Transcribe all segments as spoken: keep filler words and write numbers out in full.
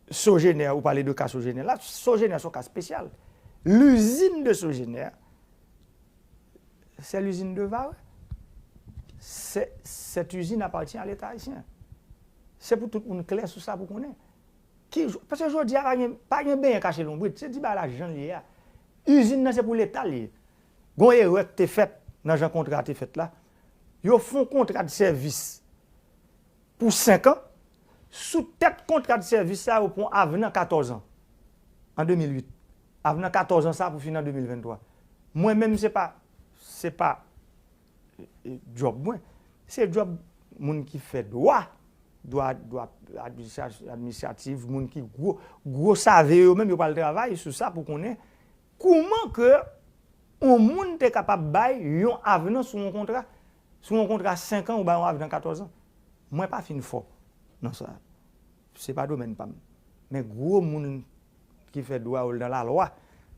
Sogener, ou pale de ka Sogener la, Sogener se yon ka espesyal. L'usine de Sogener, c'est l'usine de Varreux. Cette usine appartient à l'État haïtien. Se pou tout moun klè sou sa pou konnen. Ki, paske jodi a pa gen, pa gen benyen kache lonbrit. Se di bagay la jan l ye a. Izin nan se pou Leta l ye. Gon erè k te fèt nan jan kontra a te fèt la. Yo fè yon kontra de sèvis pou senk an. Sou tèt kontra de sèvis sa, yo pran avnan katòz an an de mil uit. Avnan katòz an sa pou fin an de mil venntwa. Mwen menm, se pa, se pa e, e, djòb mwen. Se djòb moun ki fè dwa, dwa, dwa administra- administratif, moun ki gwo, gwo save yo menm, yo pral travay sou sa pou konnen kouman ke yon moun te kapab bay yon avnan sou yon kontra, sou yon kontra senk an ou bay yon avnan katòz an. Mwen pa fin fò nan sa. Se pa domèn pa m. Men gwo moun ki fè dwa yo nan lalwa,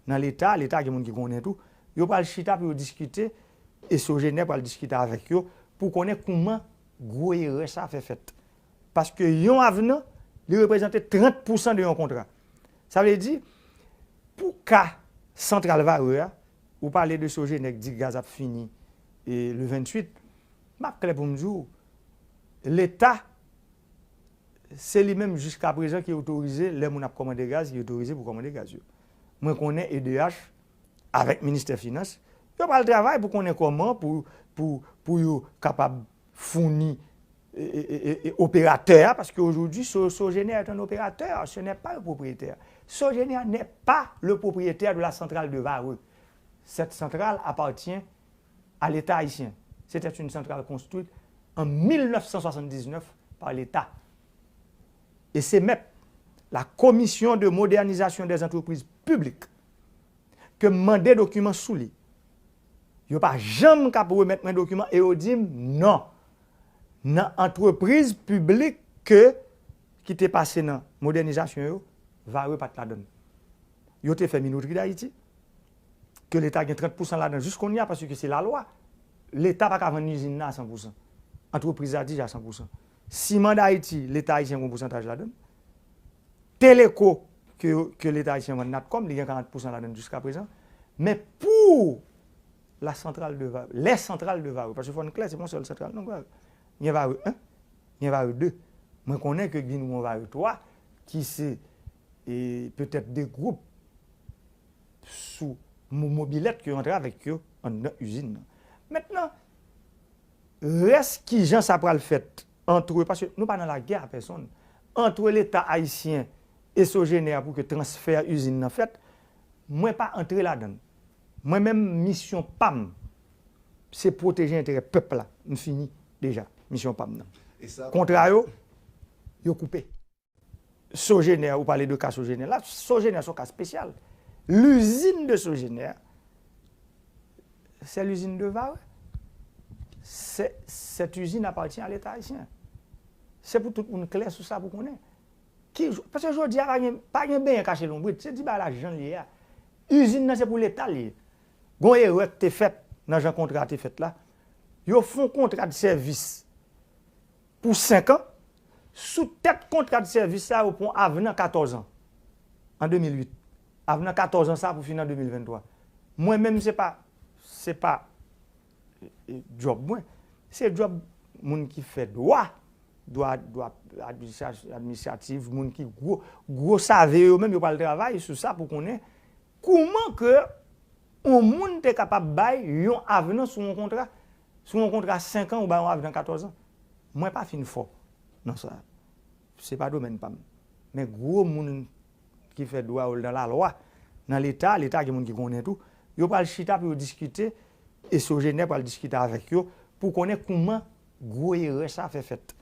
nan Leta, Leta gen moun ki konnen tou, yo pral chita pou yo diskite, e Sogener pral diskite avèk yo pou konnen kouman gwo erè sa fè fèt. Paske yon avnan, li reprezante trant pousan de yon kontra. Sa vle di, pou ka Santral Varreux a, ou pale de Sogener k di gaz ap fini e, le venntuit, m ap klè pou m di w, Leta, se li menm jiska prezan ki otorize, lè moun ap kòmande gaz, ki otorize pou kòmande gaz yo. Mwen konnen E D H, avèk Ministè Finans, yo pral travay pou konnen kòman pou, pou, pou yo kapab founi e, e, e, e, e operatè a, paske aujourd'hui, So- Sogener est un opérateur, ce n'est pas le propriétaire. Sogener n'est pas le propriétaire de la centrale de Varreux. Cette centrale appartient à l'État haïtien. C'était une centrale construite en mille neuf cent soixante-dix-neuf par l'État. Et c'est M E P, la Commission de modernisation des entreprises publiques, ke m mande dokiman sou li. Yo pa janm k ap remèt mwen dokiman e yo di m non. Nan antrepriz piblik ke, ki te pase nan modènizasyon yo, Varreux pa t ladan l. Yo te fè Minoterie d'Haïti, ke Leta gen trant pousan ladan l jis kounye a, paske se lalwa. Leta pa ka vann izin nan a san pousan. Antrepriz la di a san pousan. Siman Dayiti, Leta ayisyen gen yon pousantaj ladan l. Teleco, ke, ke Leta ayisyen vann Natcom, li gen karant pousan ladan l jiska prezan. Men pou la centrale de Varreux, les centrales de Varreux, paske fò n klè, se pa yon sèl santral non, Varreux. Gen Varreux un, gen Varreux deux. Mwen konnen ke gen yon Varreux twa, ki se, e, petèt de gwoup sou mo- mobilèt ke yo antre avèk yo anndan izin nan. Mentnan, rès kijan sa pral fèt antre, paske nou pa nan lagè a pèsonn, antre Leta ayisyen e Sogener pou ke transfè izin nan fèt, mwen pa antre ladan l. Mwen menm, misyon pa m, se pwoteje enterè pèp la. M fini deja misyon pa m nan. E sa Kontra yo, yo koupe. Sogener, ou pale de ka Sogener la, Sogener se yon ka espesyal. L'usine de Sogener, c'est l'usine de Varreux. C'est- cette usine appartient à l'État haïtien. Se pou tout moun klè sou sa pou konnen. Ki, paske jodi a pa gen, pa gen benyen kache lonbrit, se di bagay la jan l ye a. Izin nan se pou Leta l ye. Gon erè k te fèt nan jan kontra a te fèt la. Yo fè yon kontra de sèvis pou senk an. Sou tèt kontra de sèvis sa, yo pran avnan katòz an an de mil uit. Avnan katòz an sa pou fin an de mil venntwa. Mwen menm, se pa, se pa e, e, djòb mwen. Se djòb moun ki fè dwa, dwa, dwa administra- administratif, moun ki gwo, gwo save yo menm, yo pral travay sou sa pou konnen kouman ke yon moun te kapab bay yon avnan sou yon kontra, sou yon kontra senk an ou bay yon avnan katòz an. Mwen pa fin fò nan sa. Se pa domèn pa m. Men gwo moun ki fè dwa yo nan lalwa, nan Leta, Leta gen moun ki konnen tou, yo pral chita pou yo diskite, e Sogener pral diskite avèk yo pou konnen kouman gwo erè sa fè fèt.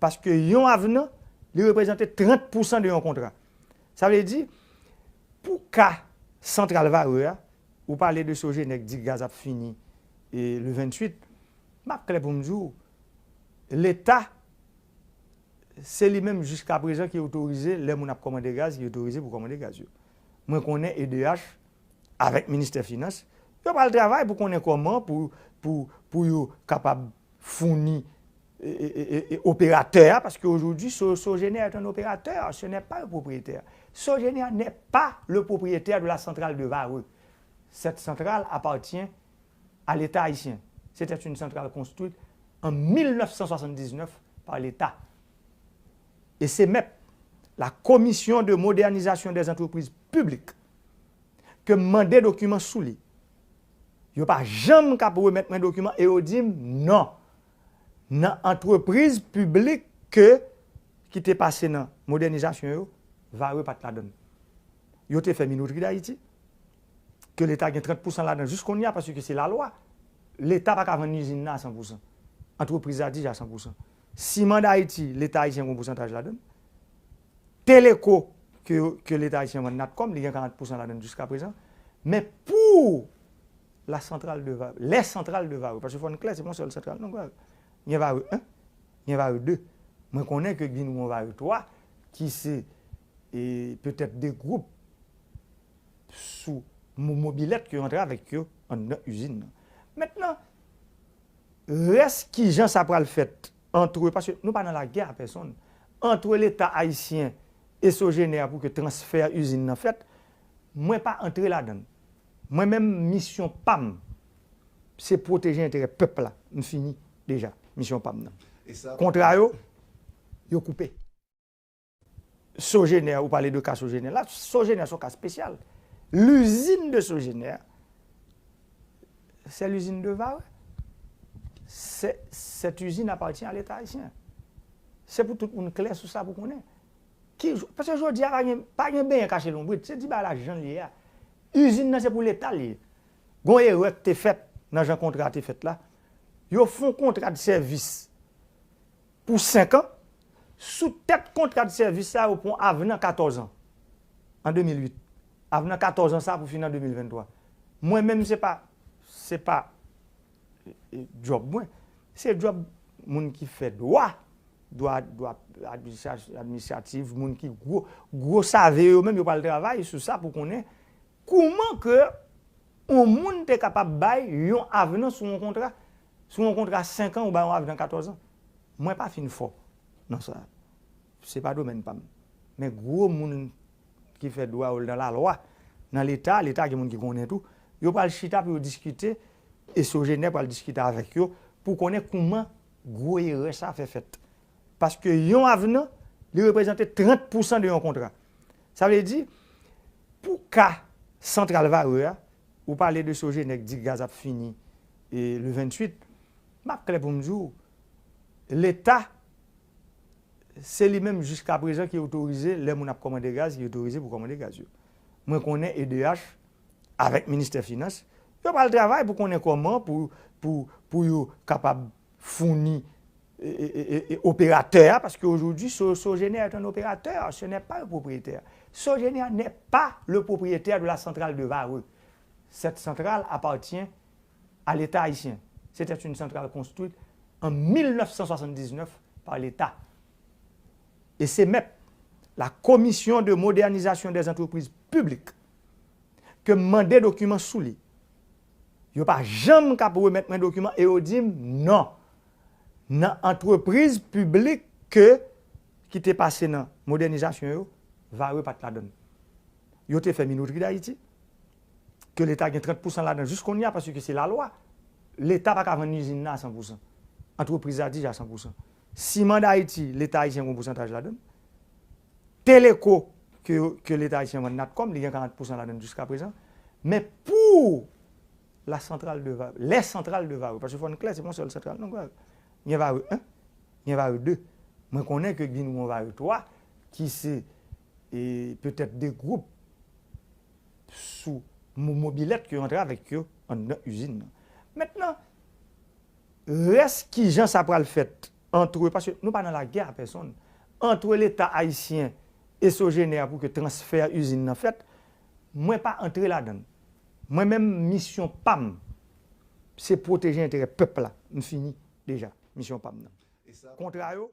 Paske yon avnan, li reprezante trant pousan de yon kontra. Sa vle di, pou ka Santral Varreux a, ou pale de Sogener k di gaz ap fini e, le venntuit, m ap klè pou m di w, Leta, se li menm jiska prezan ki otorize, lè moun ap kòmande gaz, ki otorize pou kòmande gaz yo. Mwen konnen E D H, avèk Ministè Finans, yo pral travay pou konnen kòman pou, pou, pou yo kapab founi et, et, et, et opérateur, parce qu'aujourd'hui, So-, Sogener est un opérateur, ce n'est pas le propriétaire. Sogener n'est pas le propriétaire de la centrale de Varreux. Cette centrale appartient à l'État haïtien. C'était une centrale construite en mille neuf cent soixante-dix-neuf par l'État. Et c'est MEP, la Commission de modernisation des entreprises publiques, ke m mande dokiman sou li. Yo pa janm ka pwomèt mwen dokiman e yo di m non. Nan antrepriz piblik ke, ki te pase nan modènizasyon yo, Varreux pa t ladan l. Yo te fè Minoterie d'Haïti, ke Leta gen trant pousan ladan l jis kounye a, paske se lalwa. Leta pa ka vann izin nan a san pousan. Antrepriz la deja a san pousan. Siman d'Haïti, Leta ayisyen gen yon pousantaj ladan l. Teleco, ke, ke Leta ayisyen vann Natcom, li gen karant pousan ladan l jiska prezan. Men pou la centrale de Varreux, les centrales de Varreux, paske fò n klè, se pa yon sèl santral, non, Varreux. Gen Varreux un, gen Varreux deux. Mwen konnen ke gen yon Varreux trois, ki se, e, petèt de gwoup sou mo-, mobilèt ke yo antre avèk yo anndan izin nan. Mentnan, rès kijan sa pral fèt antre, paske nou pa nan lagè a pèsonn, antre Leta ayisyen e Sogener pou ke transfè izin nan fèt, mwen pa antre ladan l. Mwen menm, misyon pa m, se pwoteje enterè pèp la. M fini deja misyon pa m nan. E sa Kontra yo, yo koupe. Sogener, ou pale de ka Sogener la, Sogener se yon ka espesyal. L'usine de Sogener, c'est l'usine de Varreux. C'est, cette usine appartient à l'État haïtien. Se pou tout moun klè sou sa pou konnen. Ki jou, paske jodi a pa gen, pa gen benyen kache lonbrit, se di bagay la jan l ye a. Izin nan se pou Leta l ye. Gon erè k te fèt nan jan kontra a te fèt la. Yo fè yon kontra de sèvis pou senk an. Sou tèt kontra de sèvis sa, yo pran avnan katòz an, an de mil uit. Avnan katòz an sa pou fin an de mil venntwa. Mwen menm, se pa, se pa, e, e, djòb mwen. Se djòb moun ki fè dwa, dwa, dwa administra-, administratif, moun ki gwo, gwo save yo menm, yo pral travay sou sa pou konnen kouman ke yon moun te kapab bay yon avnan sou yon kontra, sou yon kontra senk an, ou bay yon avnan katòz an. Mwen pa fin fò nan sa. Se pa domèn pa m. Men gwo moun ki fè dwa yo nan lalwa, nan Leta, Leta gen moun ki konnen tou, yo pral chita pou yo diskite, e Sogener pral diskite avèk yo, pou konnen kouman gwo erè sa fè fèt. Paske yon avnan, li reprezante trant pousan de yon kontra. Sa vle di, pou ka santral Varreux a, ou pale de Sogener k di gaz ap fini, e, le venntuit, m ap klè pou m di w, Leta, se li menm jiska prezan ki otorize, lè moun ap kòmande gaz, ki otorize pou kòmande gaz yo. Mwen konnen E D H, avèk ministè finans, yo pral travay pou konnen kòman pou, pou, pou yo kapab founi, e, e, e, e, e, operatè a, paske aujourd'hui, So-, Sogener est un opérateur, ce n'est pas le propriétaire. Sogener n'est pas le propriétaire de la centrale de Varreux. Cette centrale appartient à l'État haïtien. C'était une centrale construite en mille neuf cent soixante-dix-neuf par l'État. Et c'est MEP, la Commission de modernisation des entreprises publiques, ke m mande dokiman sou li. Yo pa janm ka pwomèt mwen dokiman e yo di m non. Nan antrepriz piblik ke, ki te pase nan modènizasyon yo, Varreux pa t ladan l. Yo te fè Minoterie d'Haïti, ke Leta gen trant pousan ladan l jis kounye a, paske se lalwa. Leta pa ka vann izin nan a san pousan. Antrepriz la deja a san pousan. Siman d'Haïti, Leta ayisyen gen yon pousantaj ladan l. Teleco, ke, ke Leta ayisyen vann Natcom, li gen karant pousan ladan l jiska prezan. Men pou la centrale de Varreux, les centrales de Varreux, paske fò n klè, se pa yon sèl santral, non, Varreux. Gen Varreux un, gen Varreux deux. Mwen konnen ke gen yon Varreux trois, ki se, e, petèt de gwoup sou mo-, mobilèt ke yo antre avèk yo anndan izin nan. Mentnan, rès kijan sa pral fèt antre, paske nou pa nan lagè a pèsonn, antre Leta ayisyen e Sogener pou ke transfè izin nan fèt, mwen pa antre ladan l. Mwen menm, misyon pa m, se pwoteje enterè pèp la. M fini deja misyon pa m nan. Kontra yo,